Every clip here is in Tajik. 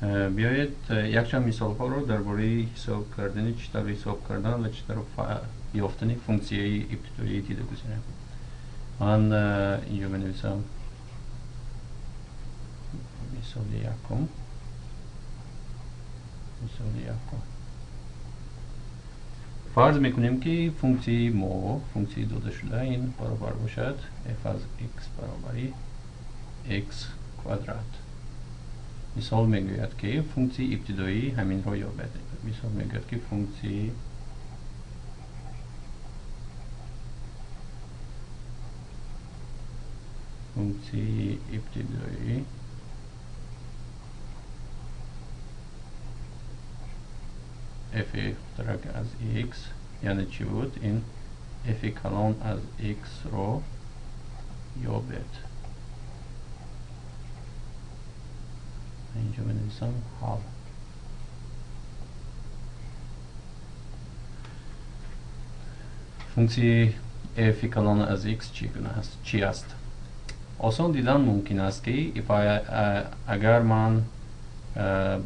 Биёед якчанд мисолҳоро дар бораи ҳисоб кардани, чӣ тавр ҳисоб кардан ва чӣ тавр ёфтани функсияи ибтидоӣ дида гузарем. Ман инҷо менависам мисоли якум. Мисоли якум. Фарз мекунем, ки функсияи мо, функсияи додашуда ин баробар бошад f аз x баробари x квадрат. Мисол мегӯяд, ки функсияи ибтидоӣ ҳаминро ёбед. Мисол мегӯяд, ки функсияи ибтидоӣ f хурдтарак аз x, яъне чӣ буд? Ин f калон аз x-ро ёбед. Инҷо менависам ҳал. Функсияи f калон аз x чӣ гуна аст? Чӣ аст? Осон дидан мумкин аст, ки агар ман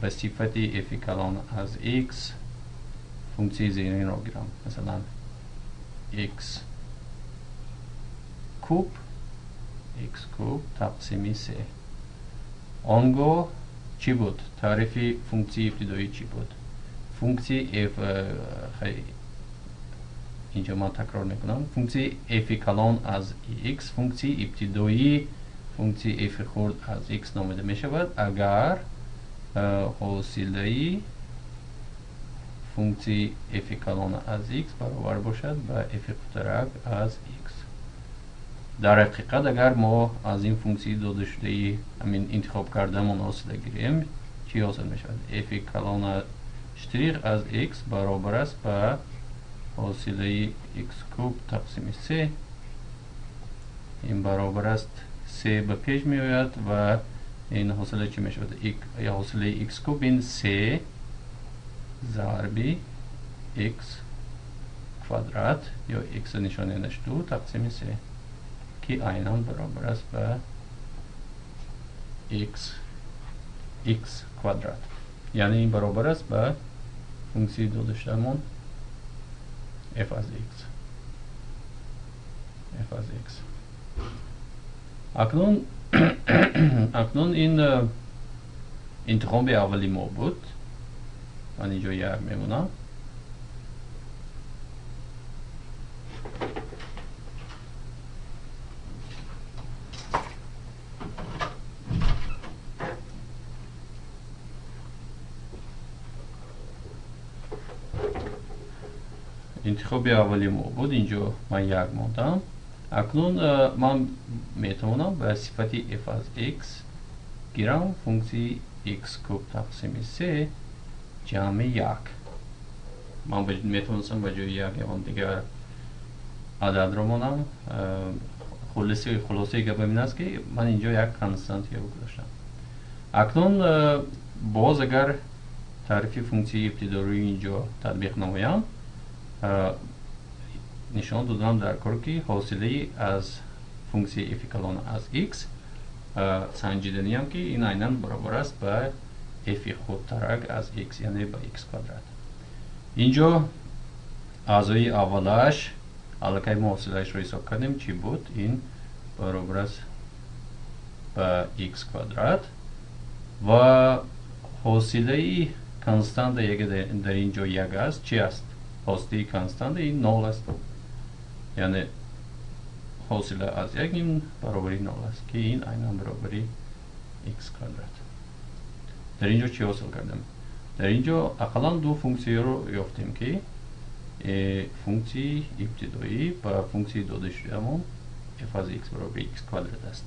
ба сифати f калон аз x функсияи зеринро гирам, масалан x куб, x куб тақсими 3. Он гоҳ чӣ буд? Таърифи функсияи ибтидоӣ чӣ буд? Функсияи f, инҷо ман такрор мекунам, функсияи f калон аз x функсияи ибтидоӣ функсияи f хурд аз x номида мешавад, агар ҳосилаи функсияи f калон аз x баробар бошад ба f хурдтарак аз x. Дар ҳақиқат, агар мо аз ин функсияи додашудаи ҳамин интихоб кардамон ҳосила гирем, чӣ ҳосил мешавад? F калон штрих аз x баробар аст ба ҳосилаи x куб тақсими 3. Ин баробар аст 3 ба пеш меояд ва ин ҳосила чӣ мешавад? Ҳосилаи x куб ин 3 зарби x квадрат ё x нишонааш 2 тақсими 3, ки айнан баробар аст ба x квадрат. Яъне ин баробар аст ба функсияи додашудамон f аз x. F аз x. Акнун ин интихоби аввали мо буд. Ман инҷо як мемонам. Интихоби аввали мо буд, инҷо ман як мондам. Акнун ман метавонам ба сифати f аз x гирам функсияи x куб тақсими 3 ҷамъи 1. Ман метавонистам ба ҷои як ягон дигар ададро монам. Хулосаи гап ин аст, ки ман инҷо як константиро гузоштам. Акнун боз агар таърифи функсияи ибтидоии инҷо татбиқ намоям, нишон додам дар кор, ки ҳосилаи аз функсияи f калон аз x санҷиданиам, ки ин айнан баробар аст ба f хурдтарак аз x, яъне ба x квадрат. Инҷо аъзои аввалаш аллакай мо ҳосилаашро ҳисоб кардем, чӣ буд? Ин баробар аст ба x квадрат ва ҳосилаи константа яке дар ин ҷо як аст, чӣ аст? Ҳосилаи константа ин нол аст. Яъне ҳосила аз як ин баробари нол аст, ки ин айнан баробари x квадрат. Дар ин ҷо чӣ ҳосил кардем? Дар ин ҷо ақаллан ду функсияро ёфтем, ки функсияи ибтидоӣ ба функсияи додашудаамон f аз x баробари x квадрат аст.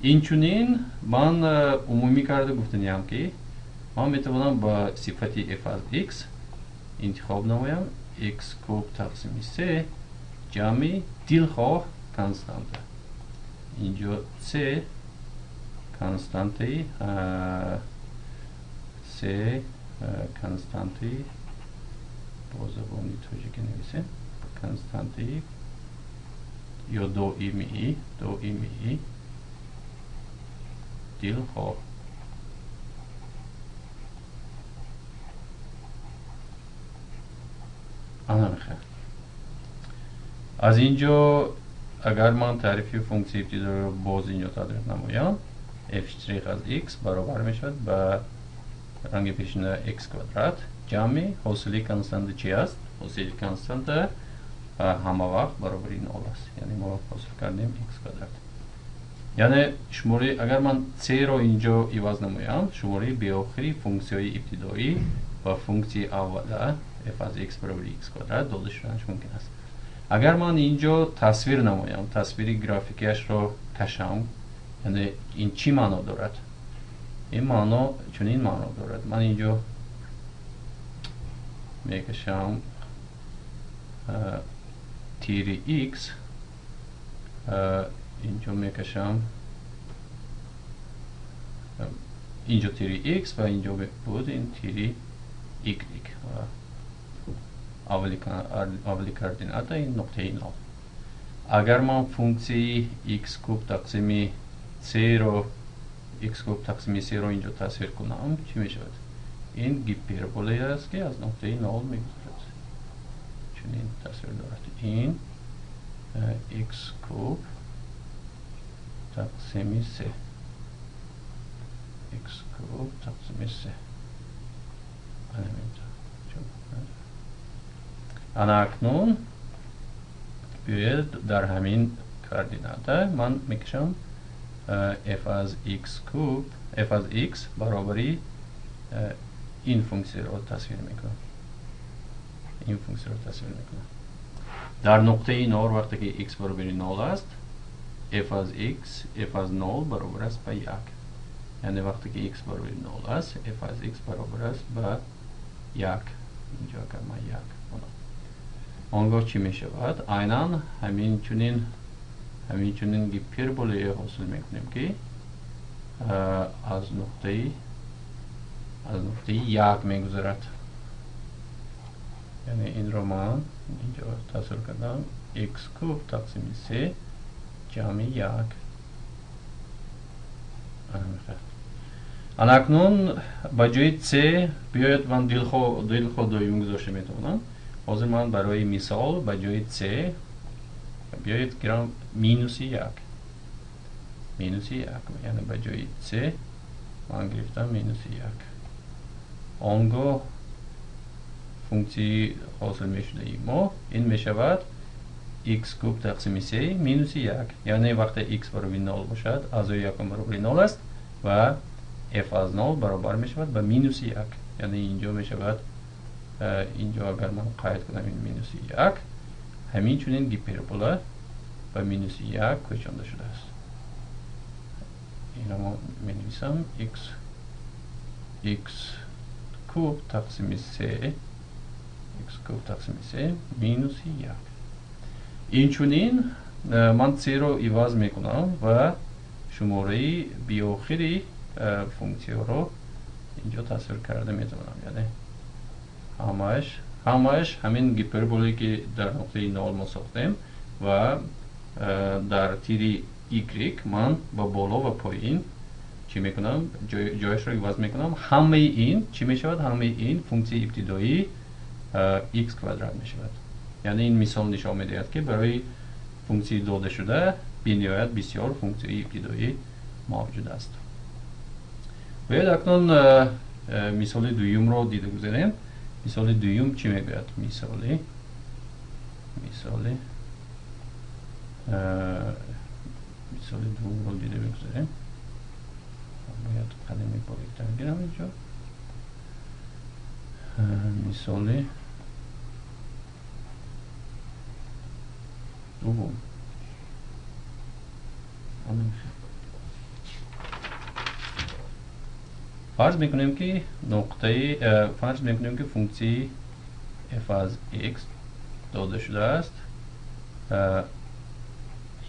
Инчунин ман умумӣ карда гуфтаниам, ки ман метавонам ба сифати f аз x интихоб намоям x куб тақсими 3 ҷамъи дилхоҳ константа. Инҷо c константаи, c константаи, бо забони тоҷикӣ нависем, константаи ё доимии дилхоҳ. Ана мехоҳам. Аз ин ҷо агар ман таърифи функсияи ибтидоиро боз инҷо татбиқ намоям, f штрих аз x баробар мешавад ба ранги пешина x квадрат ҷамъи ҳосили константа чи аст? Ҳосили константа ҳама вақт баробари нол аст. Яъне мо ҳосил кардем x квадрат. Яъне шумораи агар ман c-ро инҷо иваз намоям, шумораи беохири функсияҳои ибтидоӣ ва функсияи аввала f аз x баробари x квадрат дода шуданаш мумкин аст. Агар ман инҷо тасвир намоям, тасвири графикияшро кашам, яъне ин чӣ маъно дорад? Ин маъно чунин маъно дорад. Ман инҷо мекашам тири x, инҷо мекашам инҷо тири x ва инҷо буд ин тири y ва аввали координата ин нуқтаи нол. Агар ман функсияи x куб тақсими c-ро x куб тақсими c-ро инҷо тасвир кунам, чӣ мешавад? Ин гиперболе аст, ки аз нуқтаи нол мегузарад. Чунин тасвир дорад. Ин x куб тақсими c, x куб тақсими c. Ана акнун биёед дар ҳамин координата ман мекашам f аз x куб, f аз x баробари ин функсияро тасвир мекунам. Ин функсияро тасвир мекунам. Дар нуқтаи нол вақте ки x баробари нол аст, f аз x, f аз нол баробар аст ба як. Яъне вақте ки x баробари нол аст, f аз x баробар аст ба як. Инҷо агар ман як кунам, он гоҳ чӣ мешавад? Айнан ҳамин чунин гиперболе ҳосил мекунем, ки аз нуқтаи як мегузарад. Яъне инро ман инҷо тасвир кардам x куб тақсими c ҷамъи як. Ана акнун ба ҷои c биёед ман дилхоҳ доим гузошта метавонам. Ҳозир ман барои мисол ба ҷои c биёед гирам минуси як. Минуси як, яъне ба ҷои c ман гирифтам минуси як. Он гоҳ функсияи ҳосил мешудаи мо ин мешавад x куб тақсими c минуси як. Яъне вақте x баробари нол бошад, аъзои якум баробари нол аст ва f аз нол баробар мешавад ба минуси як. Яъне инҷо мешавад, инҷо агар ман қайд кунам ин минуси як, ҳамин чунин гипербола ба минуси як кӯчонда шудааст. Инро мо менависам x куб тақсими c, x куб тақсими c минуси як. Инчунин ман c-ро иваз мекунам ва шумораи беохири функсияро инҷо тасвир карда метавонам. Яъне ҳамааш ҳамин гиперболе ки дар нуқтаи нол мо сохтем ва дар тири y ман ба боло ва поин чӣ мекунам? Ҷояшро иваз мекунам. Ҳамаи ин чӣ мешавад? Ҳамаи ин функсияи ибтидоӣ x квадрат мешавад. Яъне ин мисол нишон медиҳад, ки барои функсияи додашуда бениҳоят бисёр функсияи ибтидоӣ мавҷуд аст. Биёед акнун мисоли дуюмро дида гузарем. Мисоли дуюм чӣ мегӯяд? Мисоли дуюмро дида мегузарем. Бояд қалами бориктар гирам инҷо. Мисоли дуввум. Фарз мекунем, ки нуқтаи фарз мекунем, ки функсияи f аз x дода шудааст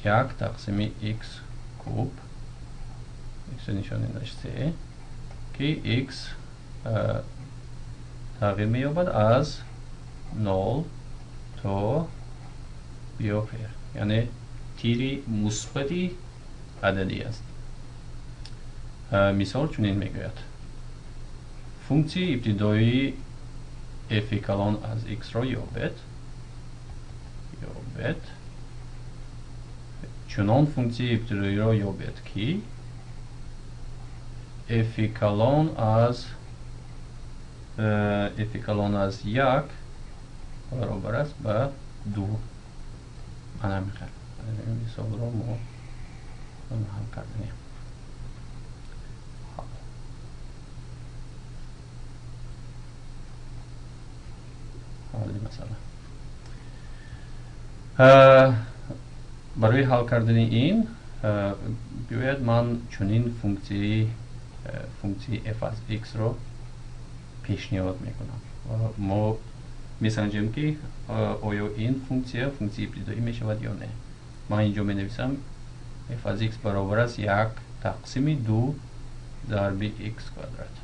як тақсими x куб, x нишонааш c, ки x тағйир меёбад аз нол то беохир, яъне тири мусбати ададӣ аст. Мисол чунин мегӯяд: функсияи ибтидоии f калон аз x-ро ёбед. ёбед, чунон функсияи ибтидоиро ёбед, ки f калон аз f калон аз 1 баробар аст ба 2. Ана мехел мисолро мо ҳал карданем. Ҳалли масъала. Барои ҳал кардани ин биёяд ман чунин функсияи f аз x-ро пешниҳод мекунам. Мо месанҷем, ки оё ин функсия функсияи ибтидоӣ мешавад ё не. Ман инҷо менависам f аз x баробар аст 1 тақсими 2 зарби x квадрат.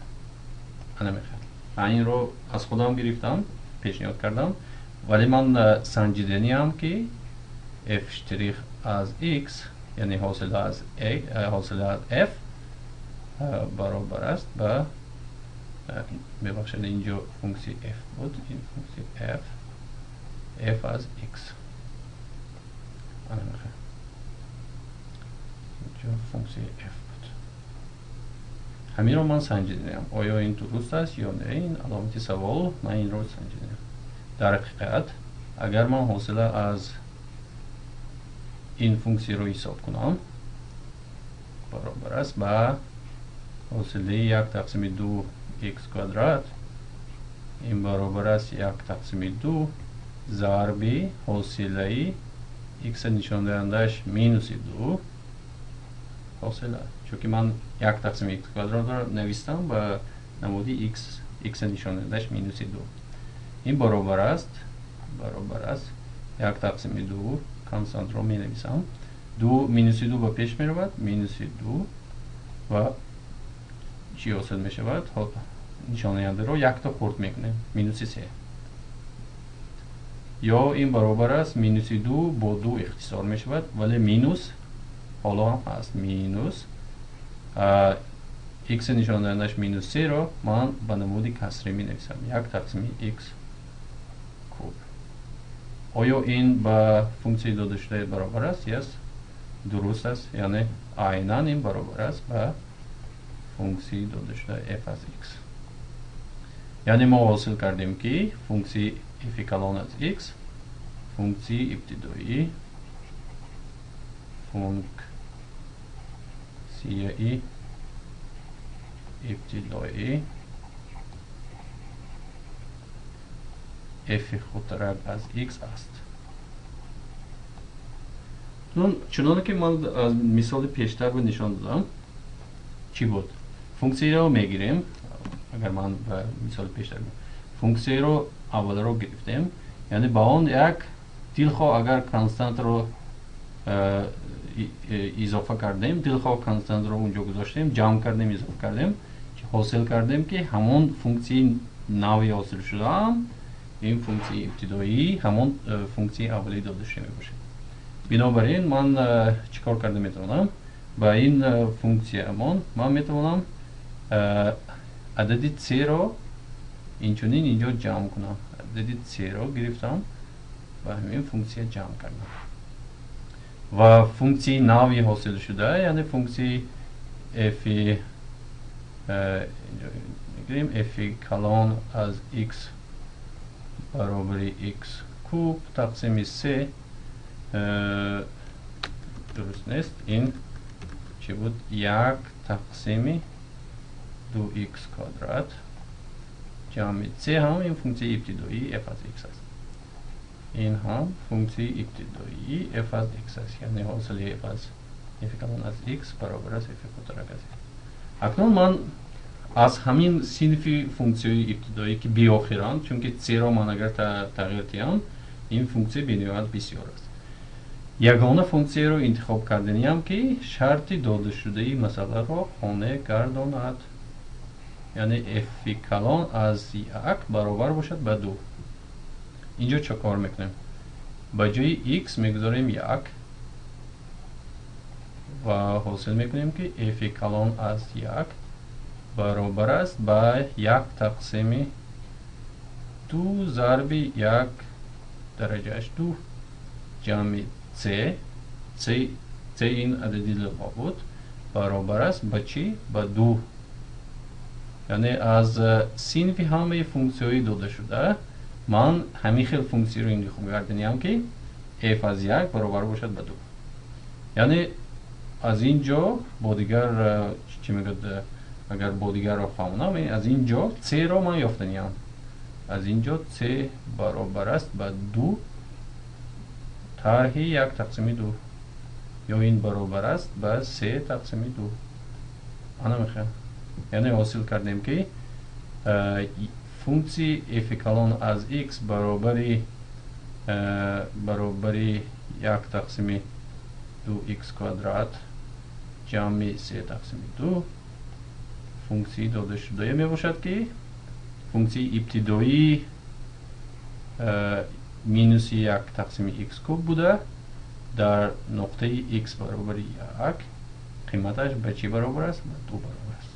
Ана мехел. Ман инро аз худам гирифтам, пешниҳод кардам, вале ман санҷиданиам, ки f штрих аз x, яъне ҳосила аз f баробар аст ба, мебахшед, инҷо функсияи f буд, ин функсияи f аз x. Ана мехел. Инҷо функсияи f буд. Ҳаминро ман санҷидаам. Оё ин дуруст аст ё не? Ин аломати савол, ман инро санҷидаам. Дар ҳақиқат, агар ман ҳосила аз ин функсияро ҳисоб кунам, баробар аст ба ҳосилаи 1 тақсими 2 x квадрат, ин баробар аст 1 тақсими 2 зарби ҳосилаи x нишондиҳандааш минуси 2 ҳосила. Чунки ман 1 тақсими x квадратро навистам ба намуди x, x нишондиҳандааш минуси 2. Ин баробар аст 1 тақсими 2 константро менависам. 2 минуси 2 ба пеш меравад, минуси 2 ва чӣ ҳосил мешавад? Нишондиҳандаро якта хурд мекунем, минуси 3. Ё ин баробар аст минуси 2 бо 2 ихтисор мешавад, вале минус ҳоло ҳам ҳаст, минус x нишондиҳандааш минус 3-ро ман ба намуди касрӣ менависам, 1 тақсими x куб. Оё ин ба функсияи додашуда баробар аст? Yes, дуруст аст, яъне айнан ин баробар аст ба функсияи додашуда f аз x. Яъне мо ҳосил кардем, ки функсияи f калон аз x функсияи ибтидоӣ, функсияи ибтидоӣ f худтарак аз x аст. Чуноне ки ман аз мисоли пештар нишон додам, чӣ буд? Функсияро мегирем, агар ман ба мисоли пештар функсияро аввалро гирифтем, яъне ба он як дилхоҳ агар константро изофа кардем, дилхоҳ константро унҷо гузоштем, ҷамъ кардем, изофа кардем, ҳосил кардем, ки ҳамон функсияи нави ҳосил шудаам, ин функсияи ибтидоӣ ҳамон функсияи аввалӣ додашуда мебошад. Бинобар ин ман чӣ кор карда метавонам? Ба ин функсияамон ман метавонам адади c-ро инчунин инҷо ҷамъ кунам. Адади c-ро гирифтам, ба ҳамин функсия ҷамъ кардам. Ва функсияи нави ҳосил шуда, яъне функсияи f мегирем, f калон аз x баробари x куб тақсими c, дуруст нест, ин чӣ буд? 1 тақсими 2x квадрат ҷамъи c ҳам ин функсияи ибтидоии f аз x аст. Ин ҳам функсияи ибтидоии f аз x аст, яъне ҳосили f аз f калон аз x баробар аст f квадрат аз x. Акнун ман аз ҳамин синфи функсияи ибтидоӣ, ки беохиранд, чунки c-ро ман агар тағйир диҳам, ин функсия бениҳоят бисёр аст. Ягона функсияро интихоб карданиам, ки шарти додашудаи масъаларо қонеъ гардонад, яъне f калон аз 1 баробар бошад ба 2. Инҷо чӣ кор мекунем? Ба ҷои x мегузорем 1 ва ҳосил мекунем, ки f калон аз 1 баробар аст ба 1 тақсими 2 зарби 1 дараҷааш 2. ҷамъи c, c ин адади луға буд, баробар аст ба чӣ? Ба 2. Яъне аз синфи ҳамаи функсияҳои додашуда ман ҳамин хел функсияро интихоб карданиям, ки f аз 1 баробар бошад ба 2. Яъне аз ин ҷо бо дигар, чӣ мегӯяд, агар бо дигарро фаҳмонам, аз ин ҷо c-ро ман ёфтаниям. Аз ин ҷо c баробар аст ба 2 тарҳи 1 тақсими 2 ё ин баробар аст ба 3 тақсими 2. Ана мехел. Яъне ҳосил кардем, ки функсияи f калон аз x баробари 1 тақсими 2x квадрат ҷамъи 3 тақсими 2 функсияи додашудае мебошад, ки функсияи ибтидоӣ минуси 1 тақсими x куб буда, дар нуқтаи x баробари 1 қиматаш ба чӣ баробар аст? Ба 2 баробар аст.